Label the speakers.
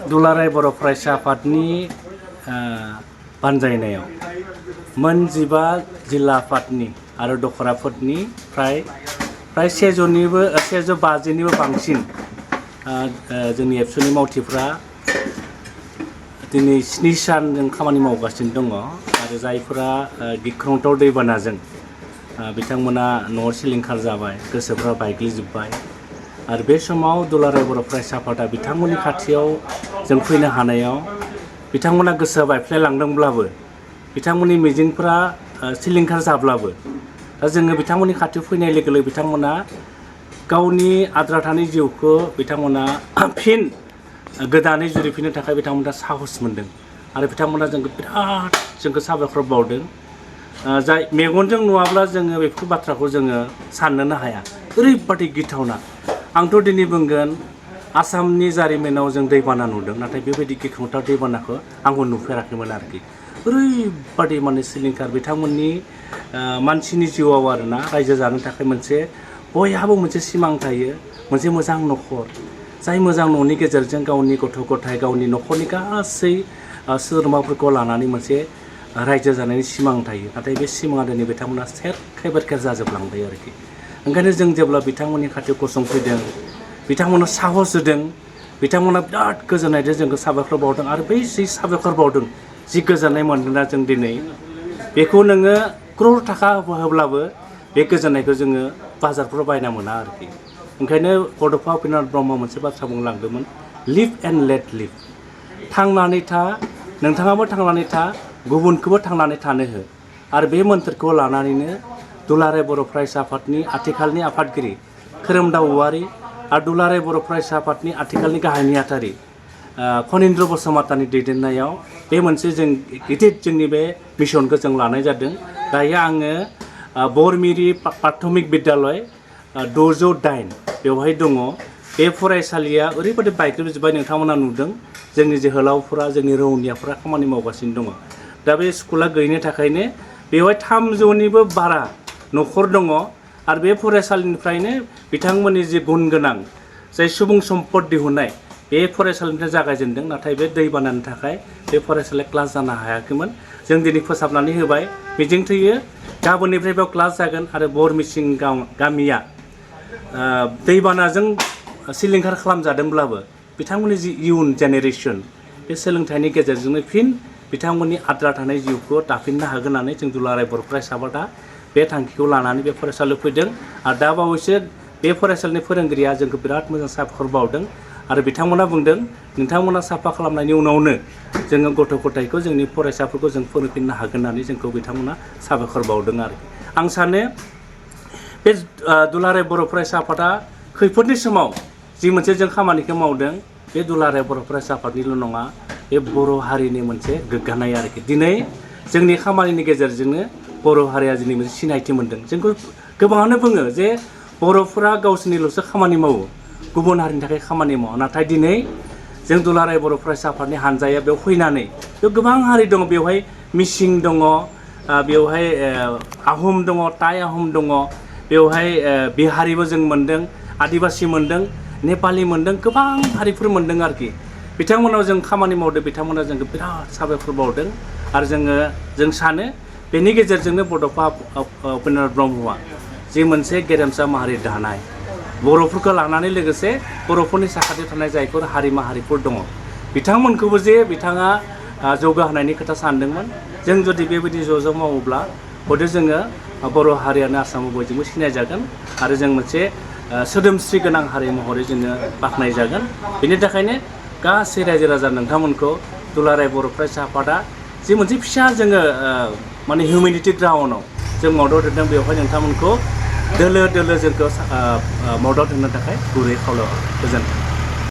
Speaker 1: दुलाराय बर' फरायसा आफादनि बानजायनायाव मोन 15 जिल्ला आफादनि आरो दखराफोरनि फ्राय 150निबो बांसिन जोंनि एबसुनि मावथिफ्रा दिनै 7 सान जों खामानि मावगासिनो दङ आरो जायफोरा गिख्रंथाव दैबानाजों बिथांमोना न'आव सिलिंखार जाबाय, गोसोफ्रा बायग्लिजोब्बाय आरो बे समाव दुलाराय बर' फरायसा आफादा बिथांमोननि खाथियाव जों फैनो हानायाव बिथांमोना गोसोआ बायफ्लेलांदोंब्लाबो बिथांमोननि मिजिंफोरा सिलिंखार जाब्लाबो दा जोङो बिथांमोननि खाथियाव फैनाय लोगो लोगो बिथांमोना गावनि आद्रा थानाय जिउखौ बिथांमोना फिन गोदानै जुरिफिननो थाखाय बिथांमोना साहस मोनदों आरो बिथांमोना जोंखौ साबायखर बावदों। जाय मेगनजों नुवाब्ला जोङो बेफोर बाथ्राखौ जोङो साननोनो हाया, ओरैबादि गिथावना। आंथ' दिनै बुंगोन आसामनि जारिमिनाव जों दैबाना नुदों, नाथाय बेबायदि गिख्रंथाव दैबानाखौ आंबो नुफेराखैमोन आरोखि। ओरैबादि माने सिलिंखार बिथांमोननि मानसिनि जिउआव आरोना रायजो जानो थाखाय बयहाबो मोनसे सिमां थायो, मोनसे मोजां न'खर, जाय मोजां न'नि गेजेरजों गावनि गथ' गथाय गावनि न'खरनि गासै सोद्रोमाफोरखौ लानानै मोनसे रायजो जानायनि सिमां थायो, नाथाय बे सिमाङा दिनै बिथांमोना सेर जाजोबलांबाय आरोखि। ओंखायनो जों जेब्ला बिथांमोननि खाथियाव गसंफैदों, बिथांमोना साहस होदों, बिथांमोना बिराद गोजोननायजों जोंखौ साबायखर बावदों आरो बै जि साबायखर बावदों, जि गोजोननाय मोनदोंना जों दिनै बेखौ नोङो क्रर थाखा होब्लाबो बे गोजोननायखौ जोङो बाजारफोराव बायना मोना आरोखि। ओंखायनो बड'फा उपेन्द्रनाथ ब्रह्मआ मोनसे बाथ्रा बुंलांदोंमोन, लिभ एन्ड लेट लिभ। थांनानै था, नोंथाङाबो थांनानै था, गुबुनखौबो थांनानै थानो हो। आरो बे मोन्थोरखौ लानानैनो दुलाराय बर' फरायसा आफादनि आथिखालनि आफादगिरि खोरोमदाव औवारी आरो दुलाराय बर' फरायसा आफादनि आथिखालनि गाहाय नेहाथारि खनिन्द्र बसुमतारिनि दैदेननायाव बे मोनसे गिदिर जोंनि बे मिशनखौ जों लानाय जादों। दायो आङो बरमिरि प्राथमिक बिद्यालय 608 बेवहाय दङ। बे फरायसालिया ओरैबादि बायग्लिजोब्बाय, नोंथांमोना नुदों जोंनि जोहोलावफोरा, जोंनि रौनियाफोरा खामानि मावगासिनो दङ। दा बे स्कुला गैयिनि थाखायनो बेवहाय 300निबो बारा न'खर दङ आरो बे फरायसालिनिफ्रायनो बिथांमोननि जि गुन गोनां जाय सुबुं सम्पद दिहुननाय बे फरायसालिनिफ्राय जागायजेनदों, नाथाय बे दैबानानि थाखाय बे फरायसालिया क्लास जानो हायाखैमोन। जों दिनै फोसाबनानै होबाय, मिजिंथियो गाबोननिफ्राय बेयाव क्लास जागोन आरो बरमिसिं गामिया दैबानाजों सिलिंखार खालामजादोंब्लाबो बिथांमोननि जि इयुन जेनेरेसन बे सोलोंथाइनि गेजेरजोंनो फिन बिथांमोननि आद्रा थानाय जिउखौ दाफिननो हागोन होननानै जों दुलाराय बर' फरायसा आफादा बे थांखिखौ लानानै बे फरायसालियाव फैदों आरो दा बावैसो बे फरायसालिनि फोरोंगिरिया जोंखौ बिराद मोजां साबायखर बावदों आरो बिथांमोना बुंदों नोंथांमोना साफा खालामनायनि उनावनो जोङो गथ' गथायखौ जोंनि फरायसाफोरखौ जों फोरोंफिननो हागोन होननानै जोंखौ बिथांमोना साबायखर बावदों आरोखि। आं सानो बे दुलाराय बर' फरायसा आफादा खैफोदनि समाव जि मोनसे जों खामानिखौ मावदों, बे दुलाराय बर' फरायसा आफादनिल' नङा, बे बर' हारिनि मोनसे गोग्गानाय आरोखि। दिनै जोंनि खामानिनि गेजेरजोंनो बर' हारिया दिनै मोनसे सिनायथि मोनदों। जोंखौ गोबाङानो बुङो जे बर'फोरा गावसोरनिल'सो खामानि मावो, गुबुन हारिनि थाखाय खामानि मावा। नाथाय दिनै जों दुलाराय बर' फरायसा आफादनि हानजाया बेयाव फैनानै बेयाव गोबां हारि दङ, बेवहाय मिसिं दङ, बेवहाय आहम दङ, टाइ आहम दङ, बेवहाय बिहारिबो जों मोनदों, आदिबासि मोनदों, नेपालि मोनदों, गोबां हारिफोर मोनदों आरोखि। बिथांमोनाव जों खामानि मावदों, बिथांमोना जोंखौ बिराद साबायखर बावदों आरो जों सानो बेनि गेजेरजोंनो बड'फा उपेन्द्रनाथ ब्रह्मआ जि मोनसे गेरेमसा माहारि दानाय, बर'फोरखौ लानानै लोगोसे बर'फोरनि साखाथियाव थानाय जायफोर हारि माहारिफोर दङ बिथांमोनखौबो जे बिथाङा जौगाहोनायनि खोथा सानदोंमोन। जों जुदि बेबायदि ज' मावोब्ला हयथ' जोङो बर' हारियानो आसामाव बयजोंबो सिनायजागोन आरो जों मोनसे सोदोमस्रि गोनां हारि महरै जोङो बाख्नायजागोन। बेनि थाखायनो गासै रायजो राजा नोंथांमोनखौ दुलाराय बर' फरायसा आफादा जि मोनसे फिसा जोङो माने हिउमेनिटि ग्राउन्डआव जों मदद होदों, बेवहाय नोंथांमोनखौ दोलो जोंखौ मदद होनो थाखाय गुरै खावलायहरो। गोजोन्थों।